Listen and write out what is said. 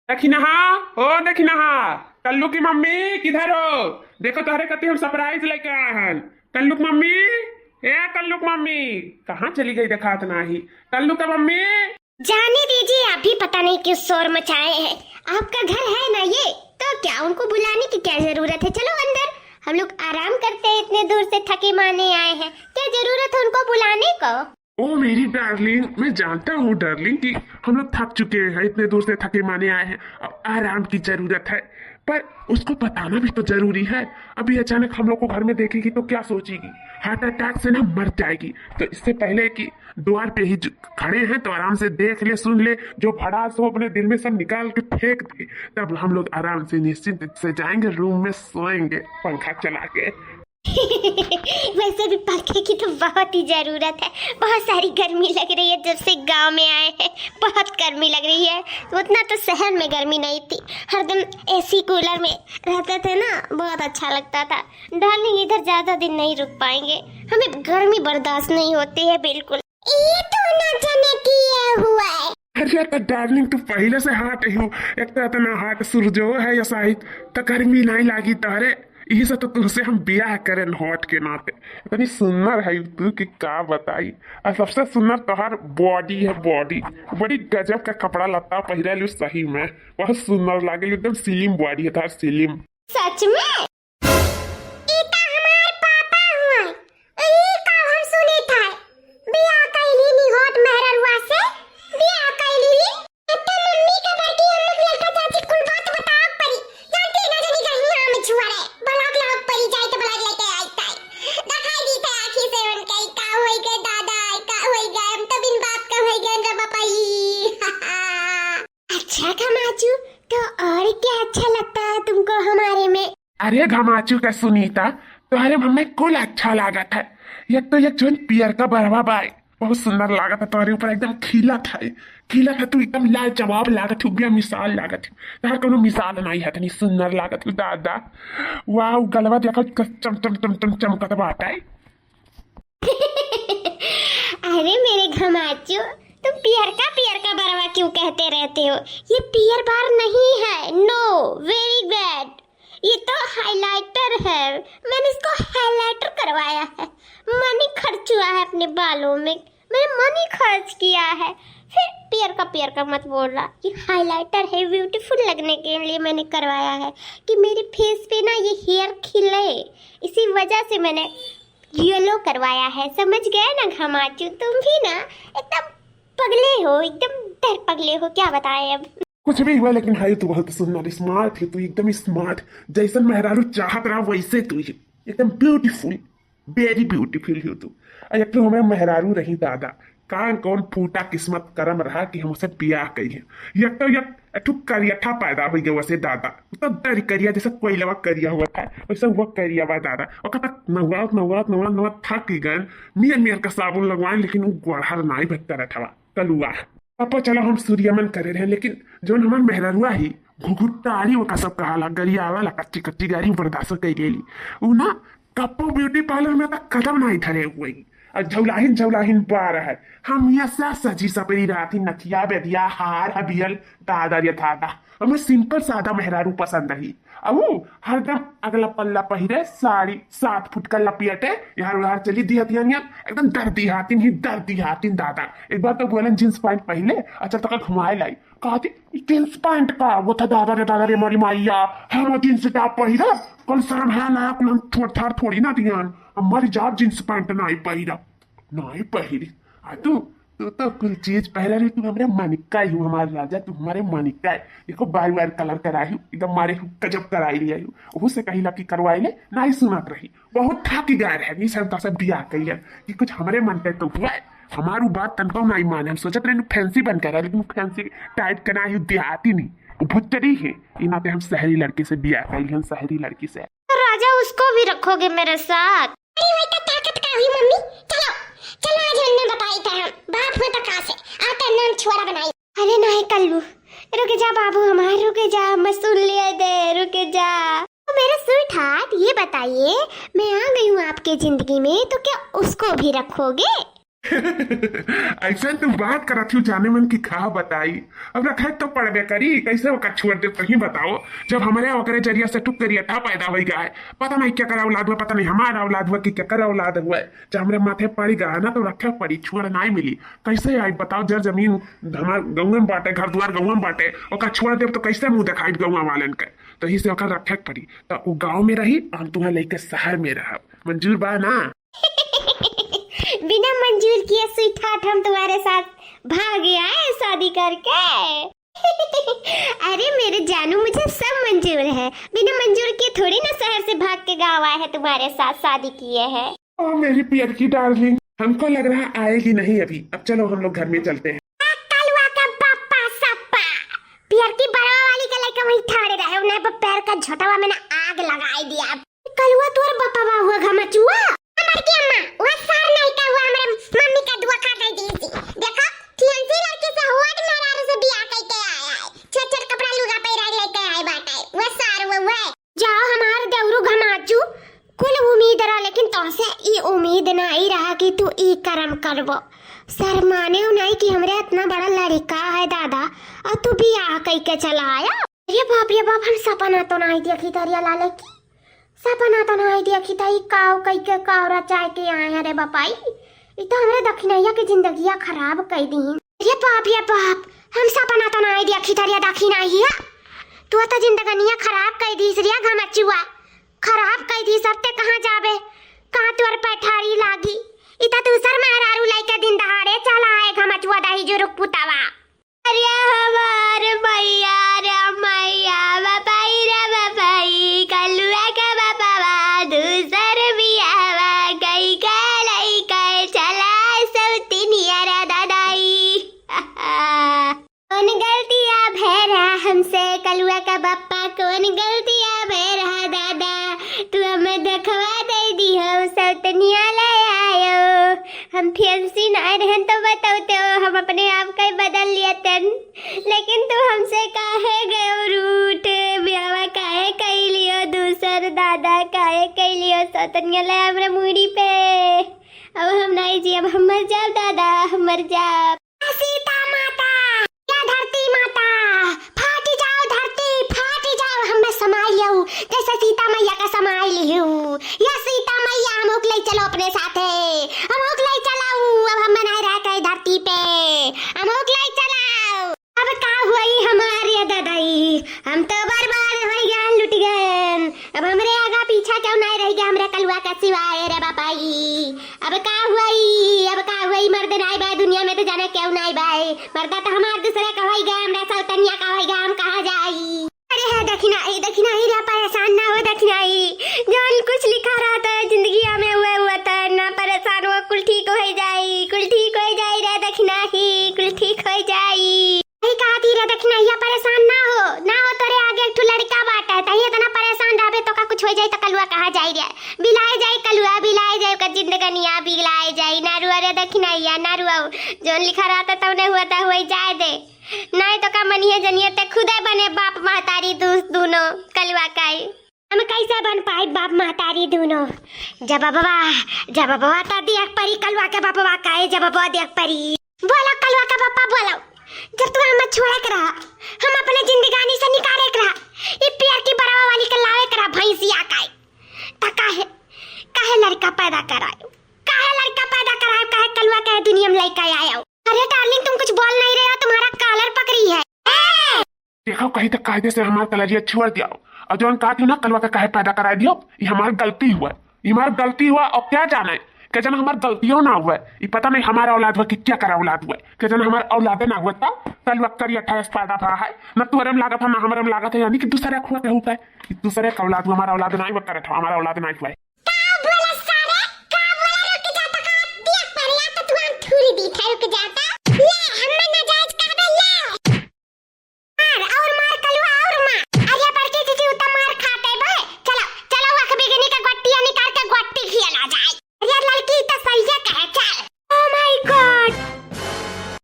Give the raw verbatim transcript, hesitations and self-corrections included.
दखिनहा, ओ दखिनहा, कल्लू की मम्मी किधर हो? देखो तोहरे कती हम surprise लेके आए हैं। कल्लू की मम्मी, ए कल्लू की मम्मी, कहाँ चली गई देखात नाही? कल्लू का मम्मी। जाने दीजिए, आप भी पता नहीं क्यों शोर मचाए हैं। आपका घर है ना ये, तो क्या उनको बुलाने की क्या जरूरत है? चलो अंदर, हम लोग आराम करते हैं, इतने दूर से थके माने आए हैं, क्या जरूरत है उनको बुलाने को? ओ मेरी डार्लिंग, मैं जानता हूँ डार्लिंग कि हम लोग थक चुके हैं, इतने दूर से थके माने आए हैं, अब आराम की जरूरत है। पर उसको बताना भी तो जरूरी है। अभी अचानक हम लोग को घर में देखेगी तो क्या सोचेगी? हार्ट अटैक से ना मर जाएगी। तो इससे पहले कि द्वार पे ही जो खड़े हैं तो आराम से देख ले, सुन ले, जो भड़ास हो अपने दिल में सब निकाल के फेंक दे, तब हम लोग आराम से निश्चिंत से जाएंगे रूम में, सोएंगे पंखा चला के। वैसे भी पंखे की तो बहुत ही जरूरत है, बहुत सारी गर्मी लग रही है जब से गांव में आए हैं, बहुत गर्मी लग रही है। उतना तो शहर में गर्मी नहीं थी, हरदम एसी कूलर में रहते थे ना, बहुत अच्छा लगता था। डार्लिंग, इधर ज्यादा दिन नहीं रुक पाएंगे, हमें गर्मी बर्दाश्त नहीं होती है बिल्कुल। ये तो ना जाने किए हुआ है। अरे तो डार्लिंग, तू पहले से हाट ही हो, एक तो इतना हाट सूरजो है या साहित, तो गर्मी नहीं लागी तारे। यही से तो तुझसे हम ब्याह करें हॉट के नाते। इतनी सुंदर है तू कि का बताई। और सबसे सुंदर तोहार बॉडी है, बॉडी। बड़ी गजब का कपड़ा लत्ता पहिरा लू सही में, बहुत सुंदर लागे, एकदम स्लिम बॉडी है तोहार, स्लिम। सच में? ई त हमार पापा हुआ। ई का हम सुने था? बियाह कैली नी होत मेहररुआ से, बियाह कैली नी। अब तो मम्मी का बड़की अम्मा की लड़का चाची कुल बात बताओ परी। जानती ना जानी कहीं आम छुआ रहे। ब्लॉक लॉक परी जाए तो ब्लॉक लेके आई ताई। दिखाई दी थे आँखी से उनके, का होई गए दादा, का होई गए, हम तो बिन बाप का होई गए रे बापा ई। अच्छा घमाचू, तो और क्या अच्छा लगता है तुमको हमारे में? अरे घमाचू का सुनीता, तोहरे में हमें कुल अच्छा लागत है। एक तो एक जौन पियर का बरवा बाय, बहुत सुंदर लागत है तोहरे ऊपर, एकदम खिलत है, खिलत है तू, एकदम लाजवाब लागत है, बेमिसाल लागत है, तोहर कोनो मिसाल नहीं है, इतनी सुंदर लागत है दादा। वाह, गलवा देखो, चम चम चम चम चमकत बाटे। अरे मेरे घमाचू, तुम पियर का पियर का बरवा क्यों कहते रहते हो? ये पियर बार नहीं है, no, very bad। ये तो हाइलाइटर है, मैंने इसको हाइलाइटर करवाया है। मनी खर्च हुआ है अपने बालों में, मैंने मनी खर्च किया है। फिर पियर का पियर का मत बोल रहा, ये हाइलाइटर है, ब्यूटीफुल लगने के लिए मैंने करवाया है कि मेरे फेस पे ना ये हेयर खिले, इसी वजह से मैंने येलो करवाया है, समझ गए ना घमाचू? तुम भी ना एकदम पगले हो, एकदम डर पगले हो, क्या बताएं अब। कुछ भी हुआ, लेकिन है तू बहुत सुंदर, स्मार्ट है तू, एकदम स्मार्ट। जैसन मेहरारू चाहत रहा वैसे तू ही, एकदम ब्यूटीफुल, वेरी ब्यूटीफुल हो तू। और एक तो हमारे मेहरारू रही दादा, कान कौन फूटा किस्मत करम रहा कि हमसे बियाह करी है। एक तो एक ठो करियठा पैदा हो गया वैसे दादा, वो तो दरी करिया जैसे कोयलवा करिया हुआ था, वैसे वो करिया बा दादा। ओकर तक नवात नवात नवात नवात थक ही गए, मियर मियर का साबुन लगवाए, लेकिन वो गोड़हर नाई भत्तर अठवा कलुआ। पापा चलो हम सूर्यमन करे रहे, लेकिन जौन हमार मेहररुआ ही घुघुट्टारी ओका सब कहाला, गरियावाला, कच्ची कच्ची गारी बर्दाश्त कर लेली। उ ना कप्पो ब्यूटी पार्लर में तक कदम नहीं धरे हुए। और झौलाहिन झौलाहिन बार है। हम ये सा सजी सपरी राती नथिया बेदिया हार हबियल दादा रे दादा। हमें सिंपल सादा मेहरारू पसंद रही। अहू हरदम अगला पल्ला पहिरे साड़ी सात फुट का लपेटे, यहाँ उधार चली दिया दिया नियन, एकदम दर्दी हातिन ही दर्दी हातिन दादा। एक बार तो बोलन जींस पैंट पहले, अच्छा तक घुमाए लाई, कहती जींस पैंट का वो था दादा रे दादा रे मोरी माइया, हम जींस टॉप पहिरा, कौन शर्म है ना, कुल हम छोड़ छाड़ थोड़ी ना दियान, हमारी जात जींस पैंट ना ही पहिरा, ना ही पहिरी। आ तू, तू तो कुल चीज पहिरा रही, तू हमरे मानिका ही हो, हमारे राजा, तू हमारे मानिका है। देखो बार बार कलर कराई हूँ, एकदम मारे हूँ, गजब कराई लिया हूँ। ओहू से कही ला कि करवाई ले, ना ही सुनत रही। बहुत थाकी गए रहे, नहीं सरता से बियाह कइले कि कुछ हमरे मन पे तो हुआ है। हमारू बात तनको नहीं माने, हम सोचत रहे फैंसी बन कर, लेकिन फैंसी टाइप के ना ही देहाती नहीं, वो भुच्चरी है। ई नाते हम शहरी लड़की से बियाह कइले, हम शहरी लड़की से। तो राजा उसको भी रखोगे मेरे साथ? अरे वही तो ताकत का हुई मम्मी, चलो, चलो आज उन्हें बताई थे हम, बाप हो तो कहाँ से, आता नाम छुआरा बनाई। अरे नहीं कल्लू, रुक जा बाबू हमार, रुक जा, मैं सुन लिया दे, रुक जा। तो मेरे स्वीटहार्ट, ये बताइए, मैं आ गई हूँ आपके जिंदगी में, तो क्या उसको भी रखोगे? अइसन तू बात करत हूँ जाने मन की का बताई। अब रखे तो पड़बे करी, कैसे ओका छोड़ दे तहीं बताओ। जब हमरे ओकरे जरिया से टुक करिया था पैदा होइ गया है, पता नहीं केकर औलाद हुआ, पता नहीं हमार औलाद हुआ कि केकर औलाद हुआ है। जब हमरे माथे पड़ गया है ना तो रखे पड़ी, छोड़ नाहीं मिली। कैसे आई बताओ, जर जमीन हमार गौवे में बाटे, घर द्वार गौवे में बाटे, ओका छोड़ देब तो कैसे मुँह देखाई गौवा वालन के? तो ही से ओका रखे के पड़ी। तो उ गाँव में रही, हम तुम्हें लेके शहर में रहब। मंजूर बा ना? बिना मंजूर किए स्वीटहार्ट हम तुम्हारे साथ भाग आए शादी करके। अरे मेरे जानू, मुझे सब मंजूर है, बिना मंजूर किए थोड़ी ना शहर से भाग के गाँव आए हैं, तुम्हारे साथ शादी किए हैं। ओ मेरी पियर की डार्लिंग, हमको लग रहा आएगी नहीं अभी। अब चलो हम लोग घर में चलते हैं। कलुआ का पप्पा सप्पा, पियर की बड़वा वाली के लइका वहीं ठाड़े रहे, उन्हें पर पैर का झोटवा में ना आग लगाई दिया। कलुआ तोर बपवा हुआ घमचुआ। हमार के अम्मा, वह सार नहीं का हुआ हमरे मम्मी का दुआ खा गई दी थी। देखो, थियंसी लड़की से हुआ कि मेहरारू से बियाह कई के आया है। छेछर कपड़ा लुगा पहिरा लेके आए बाटे। वह सार हुआ हुआ है। जाओ हमार देवरू घमाचू, कुल उम्मीद रहा, लेकिन तोहसे ई उम्मीद नहीं रहा कि तू ई करम करबो। शर्माने हो नहीं कि हमरे इतना बड़ा लड़का है दादा, और तू बियाह कई के चला आया। अरे बाप रे बाप, हम सपना तो नहीं देखी तरिया लाले की, सपना तो नहीं देखी था, ई काव कई के काव रचाए के आए हैं रे बापाई। ई तो हमरे दखिनैया के जिंदगिया खराब कई दी। अरे बाप रे बाप, हम सपना तो नहीं देखी तरिया दखिनैया, तू तो जिंदगनिया खराब कई दीस रे घमचुआ, खराब कई दीस। अब ते कहाँ जाबे, कहाँ तोर पैठारी लागी? ई तो दूसर मेहरारू लइके दिन दहाड़े चला आए घमचुआ दही जुरुक पुतावा। अरे हमार मैया रे मैया, बापाई रे बापाई, कलुआ के बापावा दूसर बियाहवा कई के लइके चला सौतिनिया रे दादाई। कौन गलतिया भय रहा हमसे, कलुआ का बापा, कौन गलतिया भय रहा दादा, तू हमें धोखवा दे दिहो, सौतनिया ले आयो। हम फैंसी ना रहन तो बतौते हो, हम अपने आप का ही बदल लिया तन, लेकिन तू हमसे काहे गयो रूठ, ब्याहवा काहे कई लियो दूसर दादा, काहे कई लियो सौतनिया ले हमरे मुड़ी पे। अब हम नहीं जी, अब हम मर जाब दादा, हम मर जाब। सीता माता, या धरती माता, फाटी जाओ धरती, फाटी जाओ, हमें समाई लियो, जैसे सीता मैया का समाई लियो। या सीता मैया, हमहू के ले चलो अपने साथे, हमहू के ले चलाओ, अब हम नहीं रह के धरती पे, हमहू के ले चलाओ। अब का हुई हमारे ददाई, हम तो बर्बाद हो गए, लुट गए। अब हमरे आगा पीछा क्यों नहीं रह गया हमरे कलुआ का सिवाय रे बापाई। अब का हुई, अब का हुई, मर्द नाई बाय दुनिया में तो जाने क्यों नाई बाय। मर्दा तो हमार दूसरे का होई गया, हमरा सौतनिया का होई गया, हम कहाँ जाई? अरे है दखिनाई, दखिनाई रे, परेशान ना हो दखिनाई, जौन कुछ लिखा रहता है जिंदगिया में हुए हुआ था ना, परेशान हो, कुल ठीक हो जाई, कुल ठीक हो जाई रे दखिनाई, कुल ठीक हो जाई। अरे कहा थी रे दखिनैया, परेशान ना हो, ना हो, तोरे आगे एक ठो लड़का बाटे, तही इतना परेशान रहबे तो का कुछ हो जाई तो कलुआ कहा जाई रे, बिलाए जाई कलुआ, बिलाए जाई ओकर जिंदगनिया, बिलाए जाई, ना रुआ रे दखिनैया, ना रुआ, जौन लिखा रहता तौने हुआ था, हुई जाए दे, नहीं तो का मनिए जनिए ते खुदे बने बाप महतारी दू-, दूनो कलुआ काई। हम कैसे बन पाई बाप महतारी दूनो? जब बबवा, जब बबवा ता दिया परी कलुआ के बबवा काई, जब बबवा दिया परी। बोलो कलुआ का पापा, बोलो। जब तू हमें छोड़े के रहा, हम अपने जिंदगानी से निकाले के रहा, ई पियर की बरवा वाली के लावे के रहा भैंसिया काई, त काहे, काहे लड़का पैदा करायो? काहे लड़का पैदा करायो? काहे कलुआ के दुनिया में लेके आयो? अरे डार्लिंग, तुम कुछ बोल नहीं रहे हो, तुम्हारा कॉलर पकड़ी है। देखो, कहीं तक कायदे से हमार कलरिया छोड़ दियो। और जौन कहत हूँ ना, कलुआ के काहे पैदा कराए दियो, ये हमार गलती हुआ, ये हमार गलती हुआ। और क्या जाने, के जन हमार गलतियों ना हुआ, ये पता नहीं हमारा औलाद हुआ कि क्या करा औलाद हुआ, के जन हमार औलादे ना हुआ, तब कलुआ करिया ठैस पैदा भा है, न तोरे में लागत है, ना हमरे में लागत है, यानी कि दूसरे खुआ के होता है, कि दूसरे का औलाद हुआ, हमारा औलाद ना हुआ, करत हो, हमारा औलाद ना हुआ है। का बोला सारे? का बोला? रुक जा, तो का दिया पर या तो तू हम थूरी दी था, रुक जा, तो